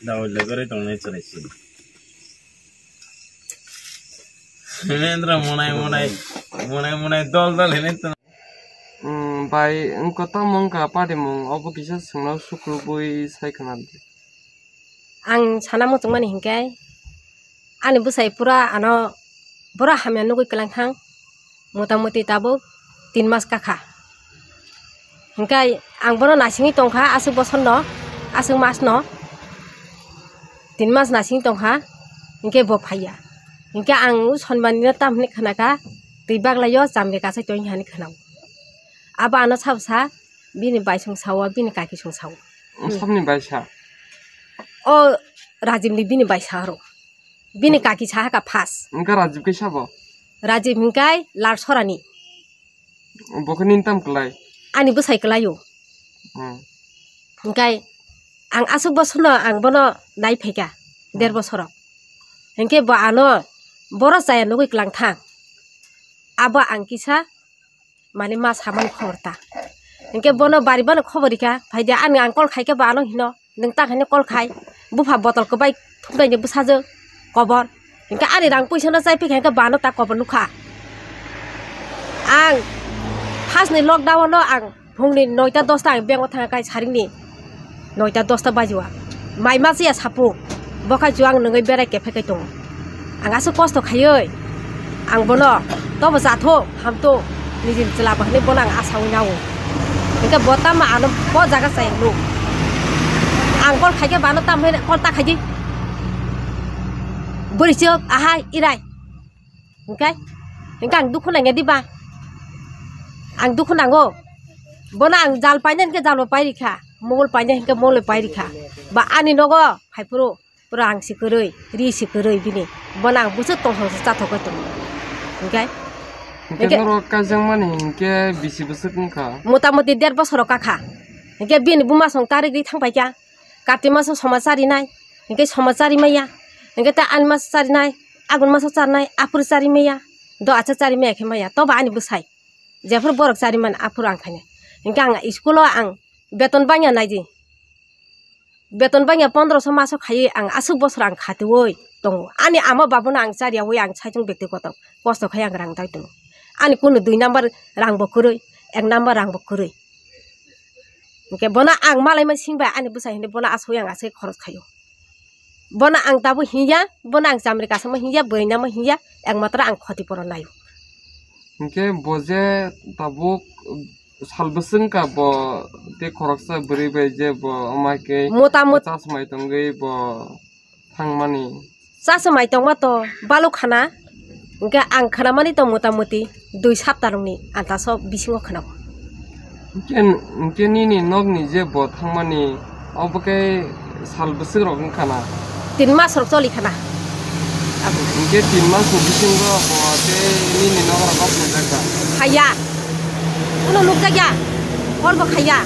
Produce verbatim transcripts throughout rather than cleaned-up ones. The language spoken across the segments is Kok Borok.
Dawai lagare tongnai chwrai se. Hemendra monai monai, monai monai dol dol hene tong. Hmm, bai, wngkha tamo wngkha party mung, obo kisa swngno sukrubui sai khna di. Ang sana muchungmani hinkhe, ani bwsai pura ano boro hamya nugui kwlangthang, motamuti tabuk tin mas kakha. Hinkhe ang bono naisingwi tongkha, aswk bosorno, aswk masno tin mas naisingwi tongkha, hinkhe bo phaiya. Hinkhe ang o sonmanino tamhinwi khnakha, twi baglaio chamri kasai tongwi hinwi khnao. Abo ano sabo sa, bini bai song sao, bini kaki song sao. Hmm. Sabni bai sa? O Rajibni bini bai sa aro. Bini kaki sa haka phas. Wngkha Rajib kaisa bo? Rajib hingkai Lalsorani. Bo khe nini tam kwlai? Ani bwsai kwlaio. Hmm. Hingkai ang aswk bosorno ang bono nai phaikha, der bosoro. Hinkhe bo ano boro chaya nugui kwlangthang. Abo ang kisa mani ma samani khobor ta. Hinkhe bono bari bono khobor rikha, phaidi ani ang call khaikhe bo ano hino, "Nwng ta khaino call khai, bupha botol kwbai thumnaini bwsajwk kobor." Hinkhe ani rang puisano chai phikha hinkhe bo ano ta kobor nukha. Ang first ni lockdown no ang phungni noita dosta ang bank o thangkha kai saringni. Noita dosta bajiwa. Mai ma siya sapu. Bokha chuang nungui berai kephai kai tongo. Ang aswk kosto khaioi. Ang bono tobo jathok hamtok nijin chwla ba hinui bono ang asaui nao. Hinkhe bo tamo ano bo jaga chai nuk. Ang call khaikhe bano tamo hinui call ta khaidi. Bwrwi chwk ahai irai. Hinkhe, hinkhe ang dukhu nangya diba? Ang dukhu nango. Bono ang jal paina hinkhe jal bo pai rikha. Mongol paina hinkhe mongol pai rikha. Ba ani nogo phaiphuru pura ang si kwrwi, ri si kwrwi bini. Bono ang bwswk tongthok se chathok tongo. Hinkhe, hinkhe hinkhe norok kaijakmani hinkhe bisi bwswk wngkha? Motamuti der bosoro kakha. Hinkhe bini buma song tarik ri thang paikha. Karti maso somaj charinai, hinkhe somaj chari maya, hinkhe ta ani maso charinai, agun maso charinai, aphuru chari maya, do acha chari maya khe maya, tobo ani bwsai. Jephuru borok chari mani aphuru ang khainai. Hinkhe ang school o ang beton bangya naidi. Beton bangya pondroso maso khaiwi ang aswk bosor ang khatiwi tongo. Ani ama babuno ang chariyawi ang saichung bekti kotor kosto khai ang rang dai tongo. Ani kunu dui number rang bo kwrwi, ek number rang bo kwrwi. Hinkhe bono ang malai ma sing bai ani bwsai hinwi bono aswk ang aswk khorok khaio. Bono ang tabuk hinya, bono ang chamri kasamo hinya, bwrwi namo hinya, ekmatro ang khoti poro naio. Hinkhe bo je tabuk sal bwswk wngkha bo tei khoroksa bwrwi bai je bo ama khe mota mot- chasmai tongwi bo thangmani. Chasa mai tongma to baluk khana, hinkhe ang khanamani to motamuti dui sapta rokni antaso bisingo khanao. Hinkhe, hinkhe nini nokni je bo thangmani, obo khe sal bwswk rok wngkha na? Tin mas rok choli khana. Hinkhe tin mas ni bisingo bo tei nini nok rok nukjak da? Khaiya. Kuno nukjakya. Call bo khaiya.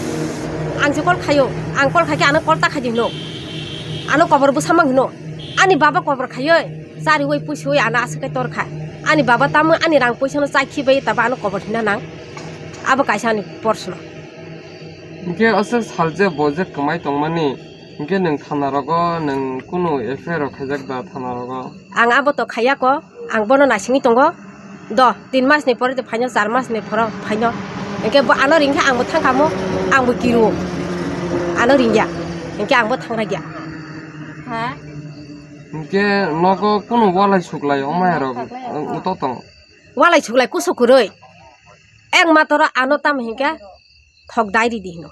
Ang se call khaio. Ang call khaikhe ano call ta khaidi hino. Ano kobor bwsa mang hino. Ani baba kobor khaioi, chariui puisiui ano aswk khe torkha. Ani baba tamo ani rang puisano chai khibai tabo ano kobor hina nang. Abo kaisa ani porsono. Hinkhe aswk sal je bo je kwmai tongmani, hinkhe nwng thana rogo nwng kunu F I R rok khaijak da thana rogo? Ang abo to khaiya ko, ang bono naisingwi tongo. Do, tin mas ni pore de phaino, char mas ni phoro phaino. Hinkhe bo ano ringkhe ang bo thangkha mo, ang bo kiru. Ano ringya. Hinkhe ang bo thangragya. Ha? Hinkhe nogo kunu walai suklai o maya rok uto tong. Walai suklai kusu kwrwi. Ek matoro ano tam hinkhe thok dai ridi hino.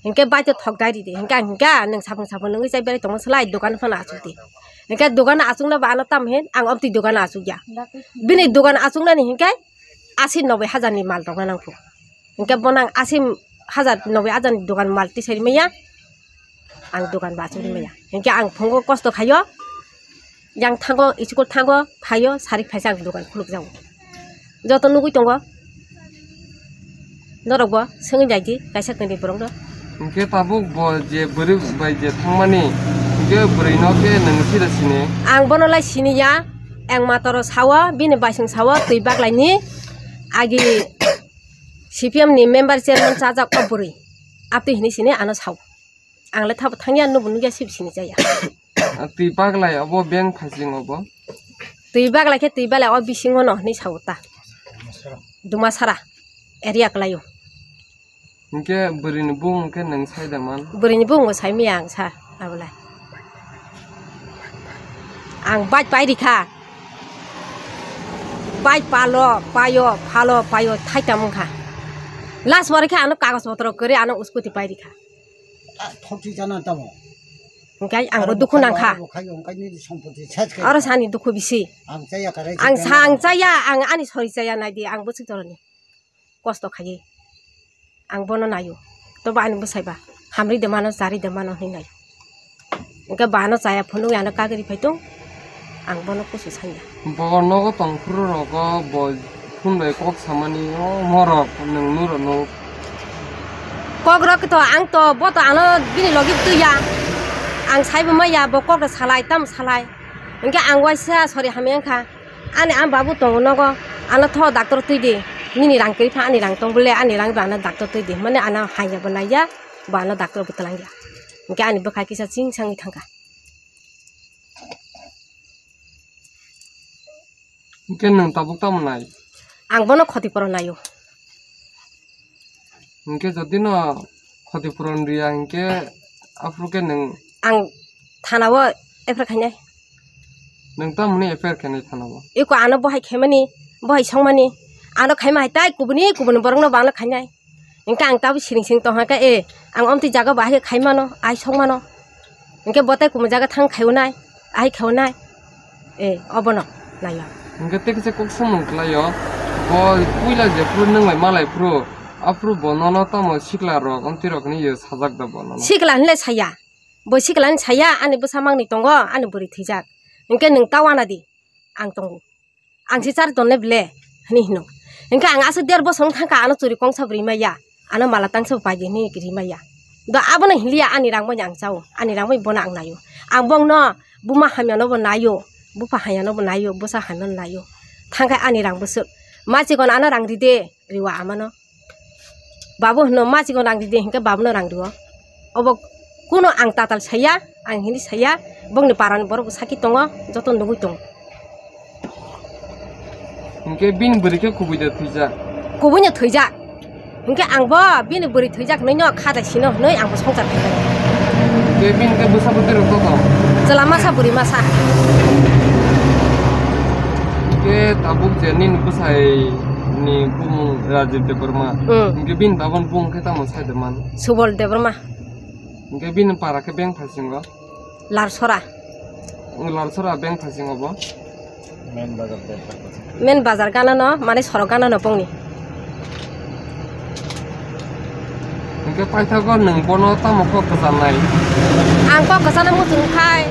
Hinkhe bai to thok dai ridi. Hinkhe ang hinkhe nwng sapung sapung nungwi chai berai tongma slai dogan phano achuk di. Hinkhe dogan achukna ba ano tam hin ang obtwi dogan achukya. Bini dogan achuknani hinkhe asi noboi hajar ni mal tongna nangkhu. Hinkhe bono ang asi hajar noboi hajar ni dogan mal tisai maya. Ang dogan bo achuk maya. Hinkhe ang phungo kosto khaio. Yang thango, school thango, phaio, sarik phaisa ang dogan khuluk jago. Joto nugui tongo. Norok bo swngwi naidi, kaisa kwnwi borok no. Hinkhe tabuk bo je bwrwi bai je thangmani, hinkhe bwrwi no khe nwng sida sini? Ang bono lai sini ya, ang matoro sao, bini baisong sao, twi baklai ni agi C P M ni member chairman chajak o bwrwi. Aptwi hini sini ano sao. Ang le thabo thangya, nubo nugya, sibo sini jaya. Twi baglai obo beng phasing obo. Twi baglai khe twi baglai o bisingo no hinwi sao ta. Dumasara area kwlaio. Hinkhe bwrwini bung hinkhe nwng sai da man? Bwrwini bung bo sai maya ang sa, abole. Ang bike pai rikha. Bike palo, paio, phalo, paio, thaitam wngkha. Last bore khe ano kagoj potro kwrwi ano scooty pai rikha. Ah, thokti chana tamo. Hingkai ang bo dukhu nangkha. Aro sani dukhu bisi. Ang chaya karai. Ang sa, ang chaya, ang ani sori chaya naidi, ang bwswk joroni kosto khaiwi. Ang bono naio. Tobo ani bwsai ba hamri de mano, chari de mano hinwi naio. Hingke bano chaya phunuk ano kagri phai tong. Ang bono kusu sanya. Bo nogo tong phuru rogo bo phun bai kok samani o morok nwng nuro nuk. Kok rok to ang to bo to ano bini logi tuya. Ang sai bo maya bo kok rok salai tam salai. Hingke ang waisa sori hamya wngkha. Ani ang babu tongo nogo. Ano tho doctor twi di. Nini rang kwrwi pha ani rang tong bole ani rang ba ano doctor twi di. Mane ano hanya bo naiya bo ano doctor bo twlang ya. Hingke ani bwkha kisa ching sangwi thangkha. Hingke nwng tabuk tamo nai? Ang bono khoti poro naio. Hingke jodi no khoti puron riya hingke aphuru khe nwng. Ang thana o F I R khainai. Nwng tamoni F I R khainai thana o? Eko ano bohai khaimani, bohai songmani. Ano khaima hai tai kubuni, kubuni borokno bo ano khainai. Hingke ang tabuk siring siring tongha khe, e, ang omtwi jaga bo hai khe khaimano, ai songmano. Hingke bo tai kubun jaga thang khaionai, ai khaionai. E, obono naio. Hingke tei kisa kok samung khlaio. Bo puila jephuru nwng bai malai phuru, aphuru bo nono tamo sikla rok, omtwi rok hinwi sajak da bo nono? Sikla hinle saya. Bo sikla hinle saya, ani bwsa mangni tongo, ani bwrwi thwijak. Hingke nwng ta wana di, ang tongo. Ang se chari tonne ble, hinwi hino. Hingke ang aswk der bosong thangkha, ano churi kongsa bo rimaya, ano mala tangsa bo paidi hinwi rimaya. Do abono hinliya ani rang bai ang chao, ani rang bai bono ang naio. Ang bongno buma hamyano bo naio, bupha hamyano bo naio, bwsa hamyano naio. Thangkhe ani rang bwswk. Ma chikon ano rang ride, riwa amano. Babu hino, ma chikon rang ride, hinkhe babuno rang rio. Obo kuno ang tatal saya, ang hindi saya, bongni parani borok bo saki tongo, joto nugui tongo. Hinkhe bini bwrwi khe kubui da thwijak? Kubuino thwijak. Hinkhe ang bo bini bwrwi thwijak hwnwi no kha dai sino hwnwi ang bo songchar khainai. Hinkhe bini khe bwsa bwtwi rok joto? Chwla masa bwrwi masa. Hinkhe tabuk je nini bwsai ni bumung Rajiv Debbarma. Hmm. Hinkhe bini tabuk bumung khe tamo sai de man? Subol Debbarma. Hinkhe bini para khe beng phaisingo? Larsora. Larsora beng phaisingo bo? Main bazar de. Main bazar gana no, mane sorok gana no bongni. Hinkhe paithago nwng bono tamo kok kwchanai? Ang kok kwchana muchung khai.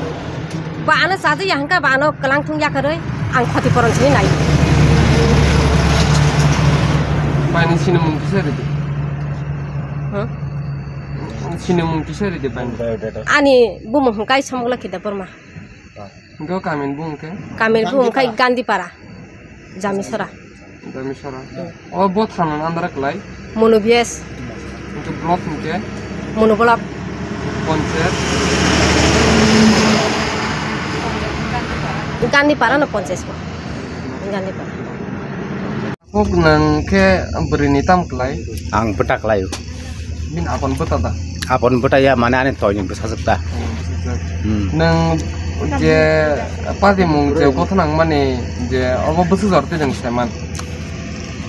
Ba ano chajakya hwnkha ba ano kwlang thung yakarwi ang khoti poron sini nai. Baini sinimung kisa ridi. Huh? Sinimung kisa ridi baini. Ani bumung hwnkha Samukla Kida Borma. Hwnkhe o kamini bumung khe? Kamini bumung khe Gandhipara, Jamisora. Jamisora. Hmm. O bo thana andra kwlai? Mono B S. Hwnkhe block hwnkhe? Mono block. Panchayat? Gandhipara no panchayat bo. Gandhipara. Kok nang khe bwrwi ni tam klai? Ang bwta klai o. Bini apon bwta da? Apon bwta ya, mane ani toini bwsajwk ta. Oh, bwsajwk. Hmm. Nang je party mung je gotho nang mani je obo bwsajwk twi nang saiman?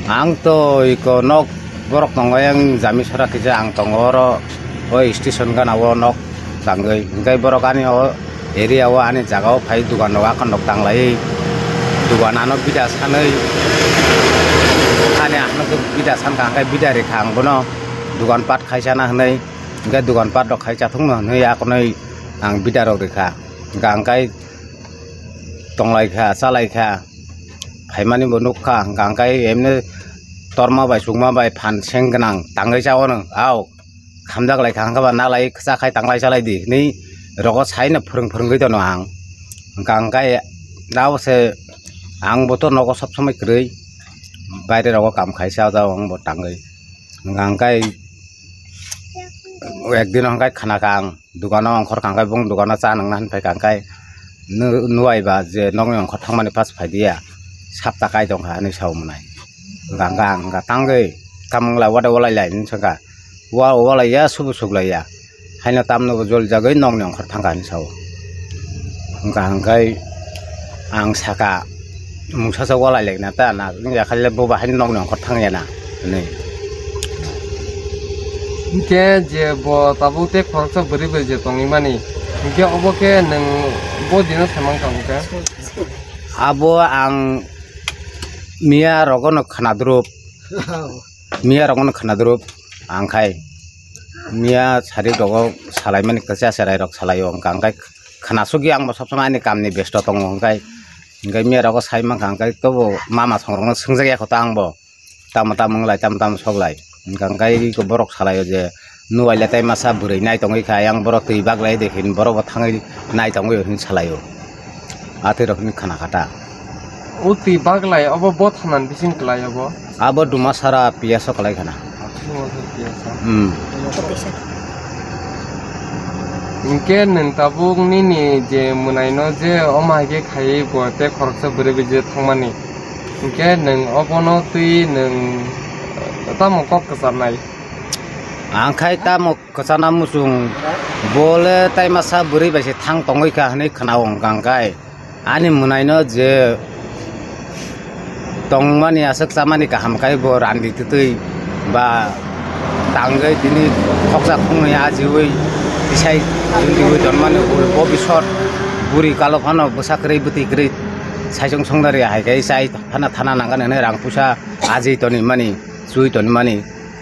Ang to iko nok borok tongo yang Jamisora kisa ang tongo oro o station gana o nok. Tangwi, hwnkhe borok ani o area o ani jaga o phai dugan rok akhon rok tanglaiwi, dugan ano bida sanwi, ani ano bida sankha hwnkhe bida rikha ang bono, dugan pat khaisana hwnwi, hwnkhe dugan pat rok khai chathokno hwnwi akonwi ang bida rok rikha, hwnkha hwnkhe tonglaikha, chalaikha, phaimani bo nukha, hwnkha hwnkhe emne torma bai chukma bai phan seng gwnang tangwi chawano, ao. Khamjak lai kha, hwnkhe ba nalai kwchak khai tanglai chalai di hinwi rogo saino phwrwng phwrwngwi tono ang. Hwnkha hwnkhe abo se ang bo to nogo sob somoi kwrwi, baire rogo kam khai cha jao ang bo tangwi. Hwnkha hwnkhe Ekdin hwnkhe khna kha ang, dukano ongkhor kha hwnkhe, bong dukano cha nangna hwn phai kha hwnkhe, nu-, nuwai ba je nokni ongkhor thangmani pas phai diya, sapta kai tong kha hinwi sa o mwnai. Hwnkha hwnkha ang hwnkha tangwi, tamo wngla wade walai lai hinwi sa kha, wa walai ya, subu suk lai ya. Haino tamno bo joli jagwi nokni ongkhor thang kha hinwi sa o. Hwnkha hwnkhe ang sa kha, mungsa sa walai lai na ta, na wngya kha le bo ba haino nokni ongkhor thang ya na hinwi. Hwnkhe je bo tabuk tei khoroksa bwrwi bai je tongwi mani, hwnkhe obo khe nwng bo dino samang kha hwnkhe? Abo ang miya rogono khna drup. Miya rogono khna drup ang khai. Miya sari rogo salai mani kwchya cherai rok salai o, hwnkha hwnkhe khna sugwi ang bo sob somoi ani kam ni besto tongo hwnkhe. Hwnkhe miya rogo sai mankha hwnkhe tobo mama song rokno swngjak ya kho ta ang bo. Tamo tamo wng lai, tamo tamo sok lai. Hwnkha hwnkhe iko borok salai o je, nuwai le tai masa bwrwi nai tongwi kha, yang borok twi bak lai de hin borok bo thangwi nai tongwi hinwi salai o. Atwi rok hinwi khna kha ta. O twi bak lai obo bo thanani bising kwlai obo? Abo Dumasara P S o kwlai khana. Dumasara P S o. Hmm. Hwnkhe nwng tabuk nini je mwnaino je omo hai khe khaiwi bo tei khoroksa bwrwi bai je thangmani. Hwnkhe nwng obono twi nwng tamo kok kwcharnai? Ang khai tamo kwchana muchung, bo le tai masa bwrwi bai se thang tongwi kha hinwi khna o hwnkha hwnkhe. Ani mwnaino je tongmani aswk chamani kaham khai bo randi twtwi ba tangwi tini khoksa khungnwi ajiwi tisai twiwi tonmani bo bisor buri kalo phano bwsa kwrwi bwtwi kwrwi saichung songdari hai khai chai phano thana nangani hwnwi rang puisa ajiwi tonwi mani, chuwi tonwi mani,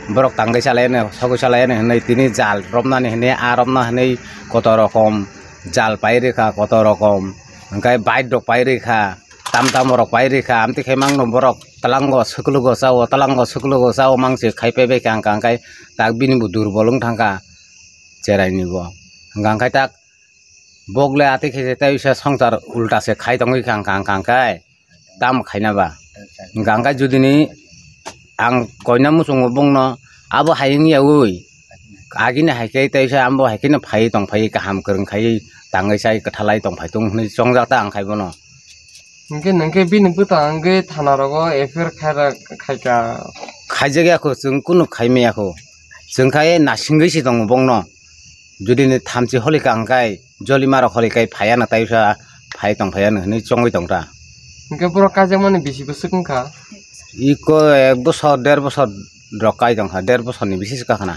borok tangwi chalaiyani, sogwi chalaiyani hwnwi tini jal romnani hwnwi, aa romna hwnwi kotor rokom jal pai rwkha, kotor rokom hwnkhe bike rok pai rwkha, tam tam rok pai rwkha, amtwi khe mangno borok twlango swklugo chao, twlango swklugo chao mangse khai paibai kha hwnka hwnkhe tak bini bo durbol wng thangkha cheraini bo hwnka hwnkhe tak bok le atwi khe tei wngsa swngchar ulta se khai tongwi kha hwnka hwnka hwnkhe. Tamo khaina ba? Hwnkha hwnkhe judini ang koina muchungo bongno abo hai wngya ui, agini hai khe teisa ambo hai kheno phaiwi tong phaiwi kaham kwrwng khaiwi tangwi chai kwthalai tong phai tongo hwnwi chongjak ta ang khai bono. Hwnkhe nwng khe bini bwtang wngwi thana rogo F I R khaira khaika? Khaijak ya kho, chwng kunu khai maya kho, chwng khai nasingwi se tongo bongno. Judini thamchi holi ka hwnkhe jolima rok holi kai phaiya na taisa phai tong phaiya no hinwi chongwi tong ta. Hwnkhe borok kaijakmani bisi bwswk wngkha? Iko ek bosor der bosor rok kai tongkha, der bosorni bisi swkang khna.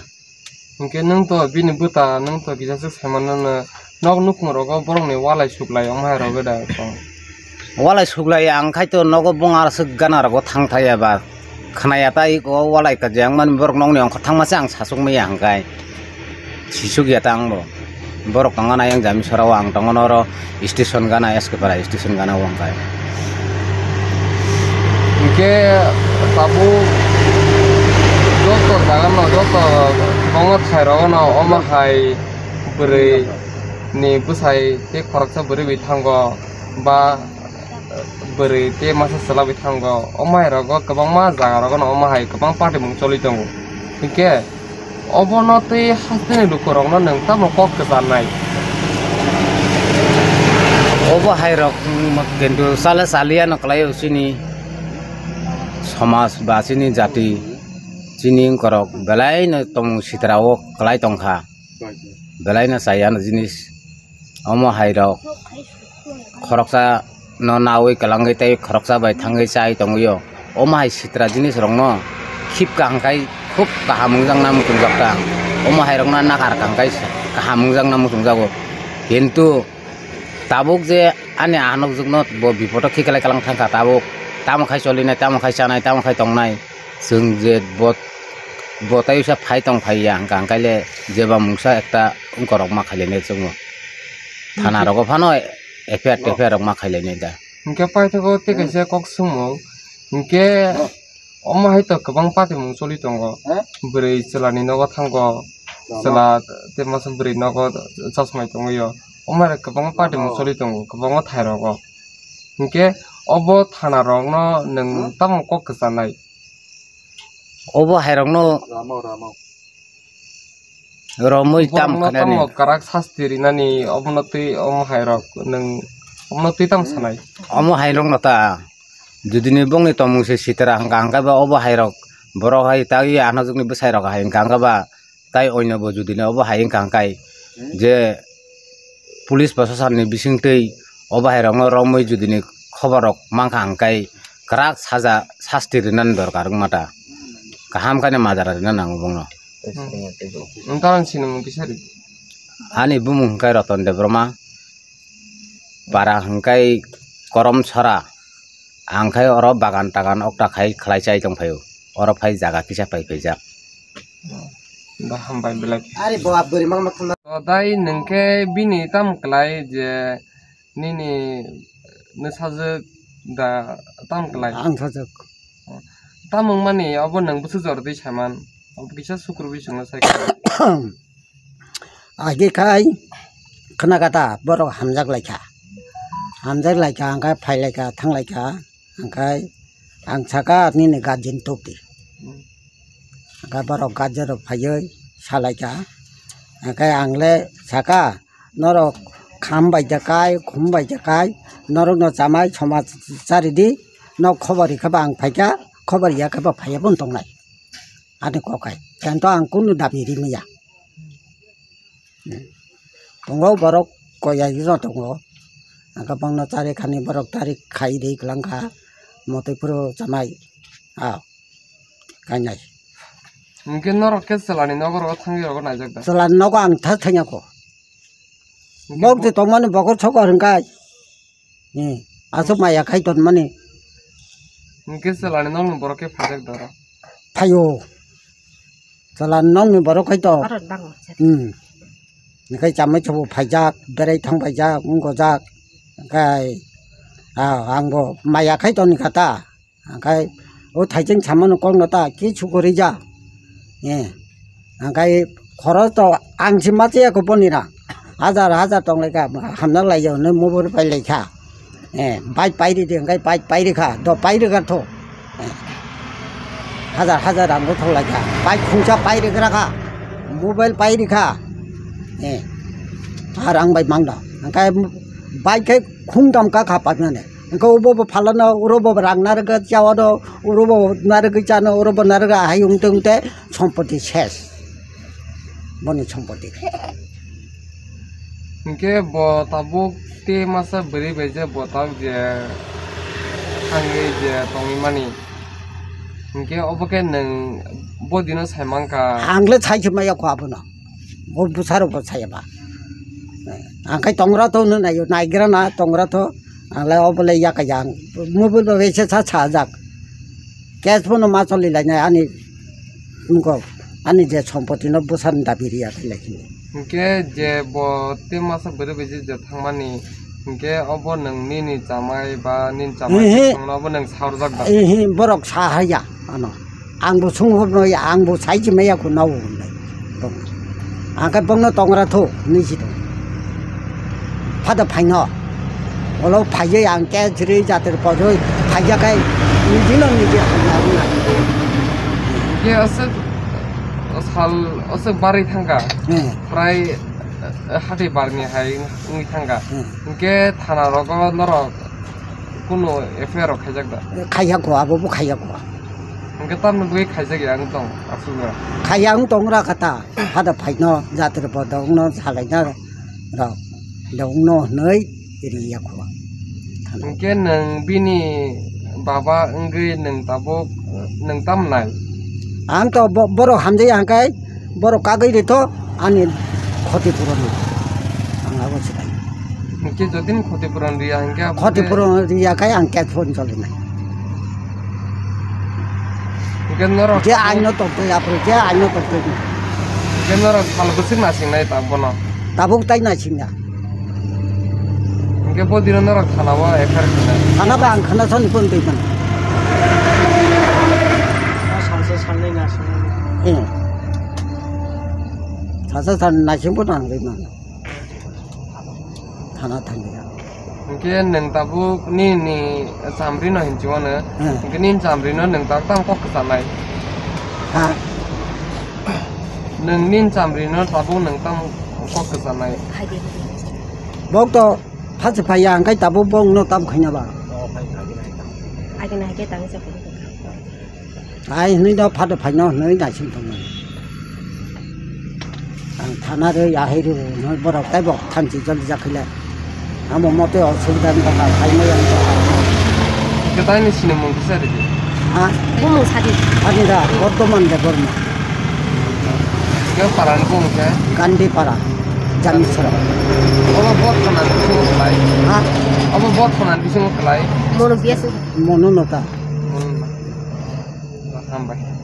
Hwnkhe nwng to bini bwta nwng to kisa swk sai mano no, nok nukhung rogo borokni walai suklai omo hai rogo da tong. Walai suklai ang khai to nogo bong aswk gana rogo thang thaya ba. Khnaya ta iko walai kwchang mani borok nokni ongkhor thangma se ang sasuk maya hwnkhe sisuk ya ta ang bo. Borok tongo na yang jami sora o ang tongo noro station gana S K Para station gana o hwnkhe. Hwnkhe tabuk joto jaga no joto kwbangma thai rogo no omo hai bwrwi ni bwsai tei khoroksa bwrwi bai thango ba bwrwi tei masa chwla bai thango. Omo hai rogo kwbangma jaga rogo no omo hai kwbang party mung choli tongo. Hinkhe obono tei hasteni lukurokno nwng tamo kok kwcharnai? Obo hai rok, mm, kintu chale chaliya no kwlai o chini somaj ba chini jati, chini wngkorok belai no tongmung sitra o kwlai tongkha. Belai no chaya no jinis. Omo hai rok khoroksa no nawi kwlangwi tei khoroksa bai thangwi chai tongwi o. Omo hai sitra jinis rok no khip kaham khai khub kaham wngjakna muchungjak ta. Omo hai rok no nakar kaham khai kaham wngjakna muchungjago. Kintu tabuk je ani ahanok jwk no bo bipodo khiklai kwlang thangkha tabuk. Tamo khai cholinai, tamo khai chanai, tamo khai tongnai. Chwng je bo, bo tei usa phai tong phai ya hwnkha, hwnkhe le jeba mungsa ekta wngkorok ma khailai nai chwngno. Thana rogo phano F I R, T F I R rok ma khailai nai da. Hwnkhe paithago tei kaisa kok swngmung, hwnkhe omo hai to kwbang patimung choli tongo. Bwrwi chwlani nogo thango, chwla tei masa bwrwi nogo chosmai tongwi o. Omo hai kwbangma patimung choli tongo, kwbangma thai rogo. Hwnkhe obo thana rokno nwng tamo kok kwchanai? Obo hai rokno ramo, ramo. Romwi tam Borokno khnani. Tamo kwrak sasti rinani obono twi omo hairok nwng omono twi tam sanai? Omo hairokno ta judini bongni tongmung se sitra hwnkha hwnkhe ba obo hairok borok hai tagwi anhojwkni bwsairok hai hwnkha hwnkhe ba tai oino bo judini obo hai wngkha hwnkhe je police proshasonni bisingtwi obo hairokno romwi judini khoborrok mankha hwnkhe kwrak saja sasti rinani dorkar wngma ta. Kaham khe majra rina nango bongno. Nwng tamoni sinimung kisa ri. Ani bumung hwnkhe Roton Debbarma, para hwnkhe Korom Sora, ang khe oro bagan tagan okta khai khlai chai tong phaio, oro phai jaga kisa pai phaijak. Da hambai belai. Ari bo abgori mang mak thangma. To dai nwng khe bini tam klai je nini nwsajwk da tam klai? Ang sajwk. Tamung mani obo nwng bwswk jor twi saman? Obo kisa sukur bisingno sai kha. Agi khai khna kata borok hamjak lai kha. Hamjak lai kha, ang khai phai lai kha, thang lai kha. Ang khai ang saka nini guardian tubdi. Ang khai borok guardian rok phaiwi sa lai kha. Ang khai ang le saka norok kham bai ja kai, khum bai ja kai, norokno chamai somaj charidi, nok khobor rikha ba ang phaikha, khobor ya khe ba phaiya bo tongnai. Ani kok hai. Kento ang kunu dabi rimaya. Tongo borok koya yeno tongo. Ang khe bangno chari khani borok tari khai ri kwlangkha. Motoi phuru chamai. Ah. Kainai. Hwnkhe norok khe chwlani nogo rogo thangwi rogo naijak da? Chwlani nogo ang tha thangya kho. Hwnkhe bok bo- je tongmani bokor sokor hwnkhe. Hmm. Aswk maya khai tonmani. Hwnkhe chwlani nokni borok khe phaijak da oro? Phaio. Chwlani nokni borok khai to. Aro dango. Hmm. Hwnkhe chamai chabo phaijak, berai thang phaijak, wng gojak. Hwnkhe, ah, angbo maya khai toni kha ta. Hwnkhe o thaiching samano kokno ta kichu kwrwi ja. Eh. Hwnkhe khorok to ang si ma chaya kho boni rang. Hajar hajar tong lai kha, hamna lai ya hwnwi mobile pai lai kha. Eh, bike pai ri di, hwnkhe bike pai ri kha, do pai ri kha tho. Eh. Hajar hajar rang bo thok lai kha. Bike khungsa pai ri kha, mobile pai ri kha. Eh. Ar ang bai mang do. Hwnkhe bike khe khungtam ka kha pai mane. Hwnkhe ubo bo phalano, uro bo rang narwkha, chawa do, uro bo narwgwi chano, uro bo narwkha, hai wngte wngte sompoti ses. Boni sompoti. Hwnkhe bo tabuk tei masa bwrwi bai je bo tabuk je thangwi je tongwi mani. Hwnkhe obo khe nwng bo dino sai mankha. Ang le sai se maya kho abono. Bo bwsarok bo sai ba. Ang khai tongra to hwnwi naio, naigra na tongra to. Ang le obo le yakha yang. Mobile bo bai se sa sajak. Cash phone ma choli lai nai ani wngkok. Ani je sompoti no bwsani dabi riya khe lai. Hwnkhe je bo tei masa bwrwi bai je je thangmani, hwnkhe obo nwng nini chamai ba nini chamai Ehe. Bisingno obo nwng saorjak da? Ehe, borok sa haya ano. Ang bo sung hobno ya, ang bo sai chi maya ko nao hwnwi. Ang khe bongno tongra tho, nisi tho. Phada phaino. Olo phaiye ang khe chiri jatir pojoi, phaiya kai, nijino niji hamya wngna. Hwnkhe aswk sal, aswk barwi thangkha. Hmm. Prai, eh, hati barni hai wngwi thangkha. Hmm. Hwnkhe thana rogo norok kunu F I R rok khaijak da? Khaiya kho, abo bo khaiya kho. Hwnkhe tamni bagwi khaijak ya wng tong, aswk ba? Khaiya wng tong ra kha ta, hada phaino, jatri podo wngno salaina rok, da wngno hwnwi riya kho. Hwnkhe nwng bini baba wngwi nwng tabuk, nwng tam nai? Ang to bo-, borok hamjai hangkai, borok kagwi rito ani khoti puron. Ang abo swkang. Hwnkhe jotini khoti puron riya hwnkhe abo khoti khe puron riya khai ang kek phone cholinai. Hwnkhe norok je aino toktwi, aphuru je aino toktwi. Hwnkhe norok sal bwswk nasingnai ta bono? Tabuk tai nasingnai. Hwnkhe bo dino norok thana o F I R khainai? Thana ba ang khana soni phone twi mano. Salsa salnai nasingnai. Eh. Salsa sal naising phone ang twi mano. Thana thangya. Hwnkhe nwng tabuk nini chamrino hinwi hino. Hmm. Hwnkhe nini chamrino nwng tabuk tamo kok kwchanai? Ha? Nwng nin chamri no tabuk nwng tamo kok kwchanai? Bok to phachi phaiya, hwnkhe tabuk bok no tamo khaina ba? Agini haikhe tangwi chakha. Ai hwnwi no phato phaino hwnwi naising tongmani. Ang thana rw ya hai rw hwnwi borok tei bo thanchi joli jakhwile. Amo mote osubida wngkha, phaimaya wngkha. Kwtaini sinimung kisa ridi. Ha? Bumung sadi. Ani da, Bordoman Debbarma. Khe parani bumung khe? Gandhi Para, Jamisora. Obo bot khonani bisingo khlai? Ha? Obo bot khonani bisingo khlai? Mono biasu. Mono nota. Mono nota. Hambai.